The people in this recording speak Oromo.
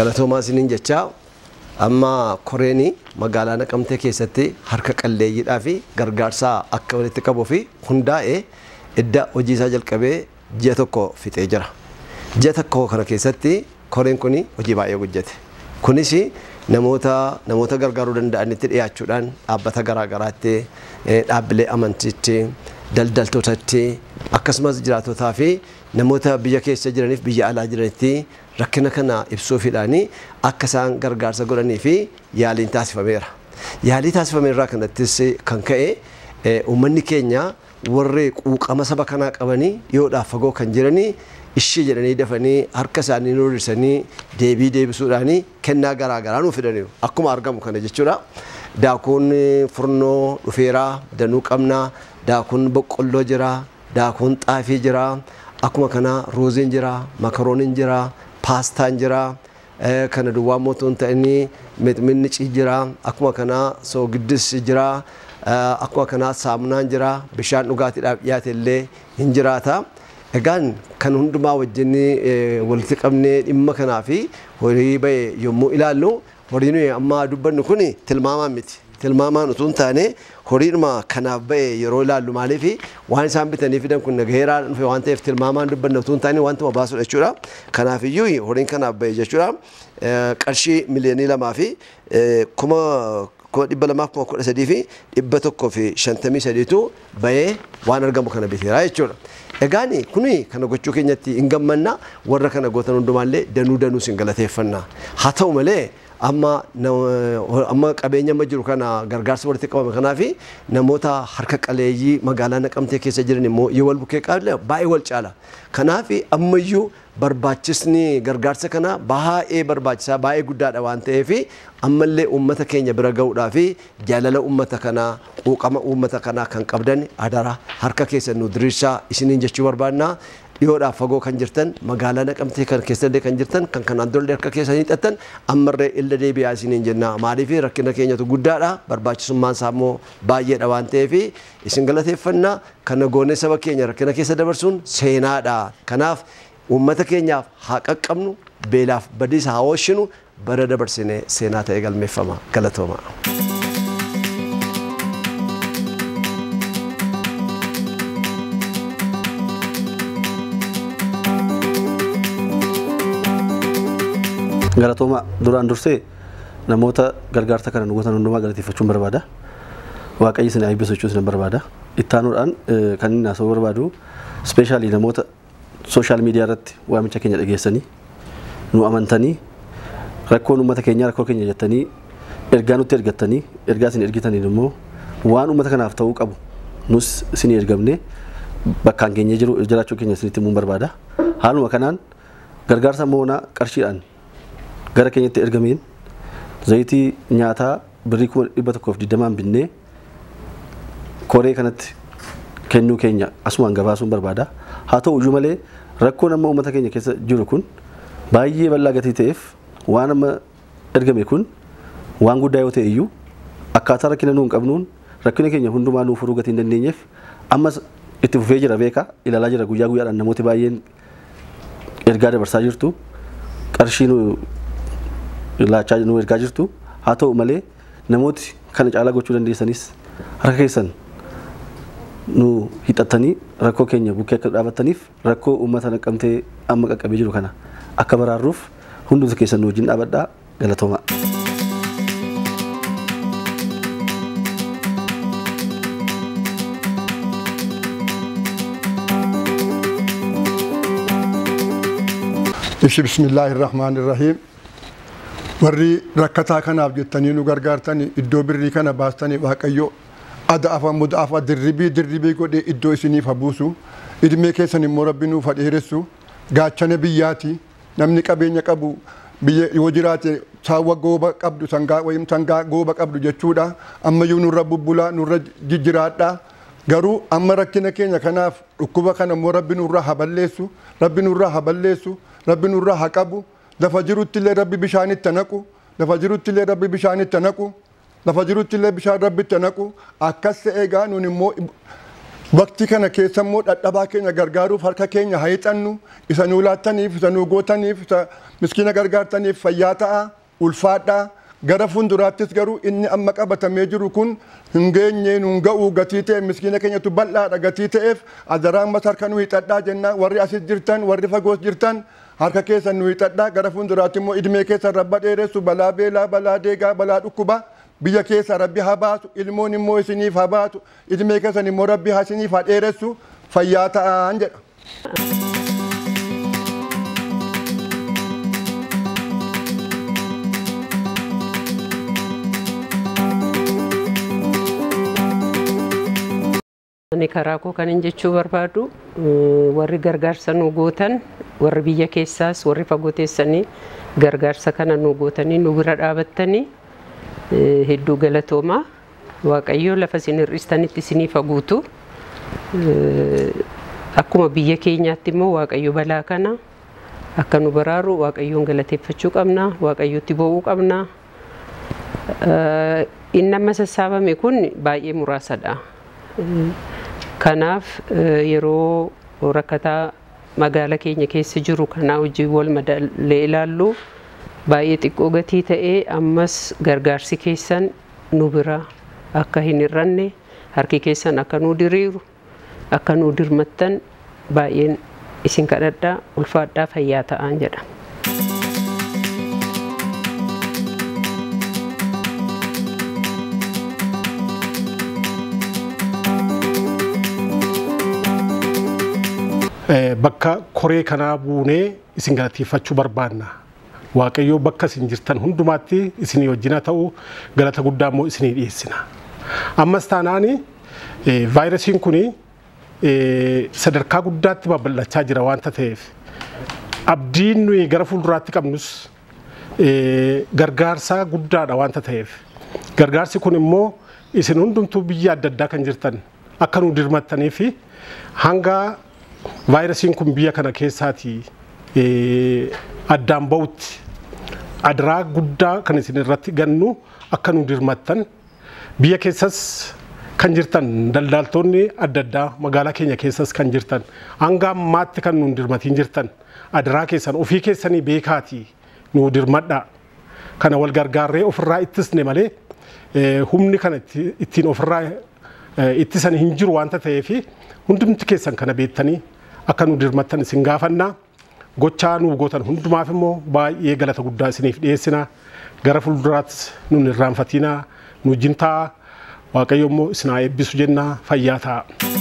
Galatoomaa isiniin jechaa amma koreen magaalaa Naqamtee keessatti harka qalleeyyiidhaa fi gargaarsa akka walitti qabuu fi hundaa'ee idda hojii isaa jalqabee ji'a tokko fixee jira. Ji'a tokko kana keessatti koreen kun hojii baay'ee hojjete. Kunis namoota gargaaruu danda'anitti dhiyaachuudhaan dhaabbata garaa garaatti, dhaabbilee amantiitti, daldaltootatti, akkasumas jiraatotaa fi namoota biyya keessa jiraniif biyya alaa jiranitti rakkina kana ibsuufiidhaan akka isaan gargaarsa godhanii fi yaaliin taasifameera. Yaalii taasifameerraa kanattis kan ka'e uummanni keenya warri quuqama saba kanaa qabanii dhiyoodhaaf fagoo kan jiranii ishii jedhanii dafanii harka isaanii nuurisanii deebii deebisuudhaan kennaa garaa garaa nuuf fidaniiru. Akkuma argamu kana jechuudha. Daakuun furnoo dhufeeraa danuu qabna, daakuun boqqolloo jira, daakuun xaafii jira, akkuma kana ruuziin jira, makarooniin jira, paastaan jira, kana duwwaa mootuu hin ta'in mixmixni jira, akkuma kana soogiddis jira, akkuma kana saamunaan jira, bishaan dhugaatiidhaaf dhiyaate illee hin jiraata. Egaan kan hundumaa wajjin walitti qabnee dhimma kanaa fi horii ba'e yommuu ilaallu horii nuyi amma dubbannu kun tilmaamaan miti. Tilmaamaan utuu hin taane horiidhuma kanaaf ba'e yeroo ilaallu maaliif waan isaan bitanii fidan kun nagaheeraa dhufe waan ta'eef tilmaamaan dubbanna utuu hin taane wantuma baasudha jechuudha. Kanaaf iyyuu horiin kanaaf ba'e jechuudha. Qarshii 2,200,000 213,153tu ba'ee waan argamu kana biteera jechuudha. Egaan kuni kana gochuu keenyatti hin gammanna, warra kana gootan hundumaallee danuu danuu sin galateeffanna. Haa ta'u malee amma qabeenya amma jiru kana gargaarsa walitti qabame kanaa fi namoota harka qaleeyyii magaalaa Naqamtee keessa jiran immoo yoo wal bukkee qabne baay'ee wal caala. Kanaaf ammayyuu barbaachisni gargaarsa kana baay'ee barbaachisaa baay'ee guddaadha waan ta'eef ammallee uummata keenya bira ga'uudhaa fi jaalala uummata kanaa quuqama uummata kanaa kan qabdan adara harka keessan nu diriirsaa isiniin jechuu barbaadna. Dhiyoodhaaf fagoo kan jirtan magaalaa Naqamtee kan keessallee kan jirtan kan kanaan durallee harka keessanii hixattan ammarree illa deebi'aa isiniin jenna. Maaliif rakkina keenyatu guddaadha, barbaachisummaan isaa immoo baay'eedha waan ta'eef isin galateeffanna. Kana goonee saba keenya rakkina keessa dabarsuun seenaadha. Kanaaf uummata keenyaaf haa qaqqabnu, beelaaf badiisa haa oolchinu, bara dabarsinee seenaa ta'e galmeeffama. Galatooma. Galatooma duraan dursee namoota gargaarsa kana nu gootan hundumaa galateeffachuun barbaada. Waaqayyo isin eebbisu jechuun isin barbaada. Ittaanuudhaan kan inni haasa'uu barbaadu ispeeshaalii namoota sooshaal miidiyaa irratti waamicha keenya dhageessanii nu amantanii rakkoon uummata keenyaa rakkoo keenya jettanii ergaa nutti ergattanii ergaa isin ergitaniin immoo waan uummata kanaaf ta'uu qabu nus isin ergamne bakkaan keenya jiru jiraachuu keenya isinitti himuun barbaada. Haaluma kanaan gargaarsa moonaa qarshiidhaan gara keenyatti ergameen zayitii nyaataa birrii 120,000 binnee koree kanatti kennuu keenya asumaan gabaasuun barbaada. Haa ta'u iyyuu malee rakkoon amma uummata keenya keessa jiru kun baay'ee bal'aa gatii ta'eef waan amma ergame kun waan guddaa yoo ta'e iyyuu akkaataa rakkina nuun qabnuun rakkina keenya hundumaa nuuf furuu gatii hin dandeenyeef ammas itti fufee jira beekaa ilaalaa jira guyyaa guyyaadhaan namooti baay'een ergaa dabarsaa jirtu qarshii nu laachaa nu ergaa jirtu. Haa ta'u malee namooti kana caalaa gochuu dandeessanis harka keessan nu hixattanii rakkoo keenya bukkee akka dhaabattaniif rakkoo uummata Naqamtee amma qaqqabee jiru kana akka baraarruuf hundumti keessan nu wajjin dhaabadhaa. Galatooma. Ishi bismillahirrahmanirrahim. Warri rakkataa kanaaf jettanii nu gargaartanii iddoo birrii kana baastanii Waaqayyo ada afa muda afa dirribii dirribii godhee iddoo isiniif habuusu. Idmee keessan immoo Rabbi nuuf dheeressu. Gaachana biyyaati. Namni qabeenya qabu biyya yoo jiraate saawwa gooba qabdu sangaa wayim sangaa gooba qabdu jechuudha. Ammayyuu nurra bubbulaa nurra jijjiraadha. Garuu amma rakkina keenya kanaaf dhukkuba kana immoo Rabbi nurra haballeessu, Rabbi nurra haballeessu, Rabbi nurra haa qabu. Lafa jirutti illee Rabbi bishaanitti naqu, lafa jirutti illee Rabbi bishaanitti naqu, lafa jirutti illee bishaan Rabbitti naqu. Akkas ta'ee egaa nuun immoo Waqtii kana keessa immoo dhadhabaa keenya gargaaruuf harka keenya haa hiixannu. Isa nuu laattaniif, isa nuu gootaniif, isa miskiina gargaartaniif fayyaa ta'a, ulfaadhaa. Gara fuulduraattis garuu inni amma qabatamee jiru kun hin geenye, nun ga'u gatii ta'e, miskiina keenyatu bal'aadha gatii ta'eef adaraa ammas harka nu hiixadhaa jenna. Warri asis jirtan, warri fagoos jirtan harka keessan nu hiixadhaa. Gara fuulduraatti immoo idmee keessan rabba dheeressu, balaa beelaa, balaa deegaa, balaa dhukkubaa biyya keessa rabbi haa baasu, ilmoon immoo isiniif haa baatu, idmee keessan immoo rabbi haa isiniif haa dheeressu, fayyaa ta'aan jedha. Ani karaa koo kanin jechuu barbaadu warri gargaarsa nu gootan, warri biyya keessaas warri fagoo teessanii gargaarsa kana nu gootanii nu bira dhaabattanii hedduu galatoomaa. Waaqayyo lafa isin hir'istanitti isiniif haa guutu. Akkuma biyya keenyaatti immoo Waaqayyo balaa kana akka nu baraaru Waaqayyoon galateeffachuu qabna, Waaqayyotti boo'uu qabna. Inni amma sassaabame kun baay'ee muraasadha. Kanaaf yeroo rakkataa magaala keenya keessa jiru kanaa wajjin wal madaallee ilaallu baay'ee xiqqoo gatii ta'ee ammas gargaarsi keessan nu bira akka hin hir'anne, harki keessan akka nu diriiru, akka nu dirmattan baay'een isin kadhadhaa, ulfaadhaa, fayyaa ta'aan jedha. Bakka koree kanaa buunee isin galateeffachuu barbaanna. Waaqayyo bakka isin jirtan hundumaatti isinii wajjin haa ta'u, galata guddaa immoo isinii dhiyeessina. Ammas taanaani vaayirasiin kun sadarkaa guddaatti babal'achaa jira waanta ta'eef abdiin nuyi gara fuulduraatti qabnus gargaarsa guddaadha waanta ta'eef gargaarsi kun immoo isin hundumtuu biyya adda addaa kan jirtan akka nu dirmattanii fi hanga vaayirasiin kun biyya kana keessaatii addaan ba'utti adaraa guddaa kan isin irratti gannu akka nu dirmattan biyya keessas kan jirtan daldaltoonni adda addaa magaalaa keenya keessas kan jirtan hanga ammaatti kan nu dirmatiin jirtan adaraa keessan ofii keessanii beekaatii nu dirmadhaa. Kana wal gargaarree ofirraa ittisne malee humni kana ittiin ofirraa ittisan hin jiru waanta ta'eef hundumti keessan kana beektanii akka nu dirmattan isin gaafannaa. Gochaa nu gootan hundumaaf immoo baay'ee galata guddaa isiniif dhiyeessina. Gara fuulduraattis nun irraanfatinaa, nu wajjin ta'a. Waaqayyo immoo isin haa eebbisu jennaa, fayyaa ta'a.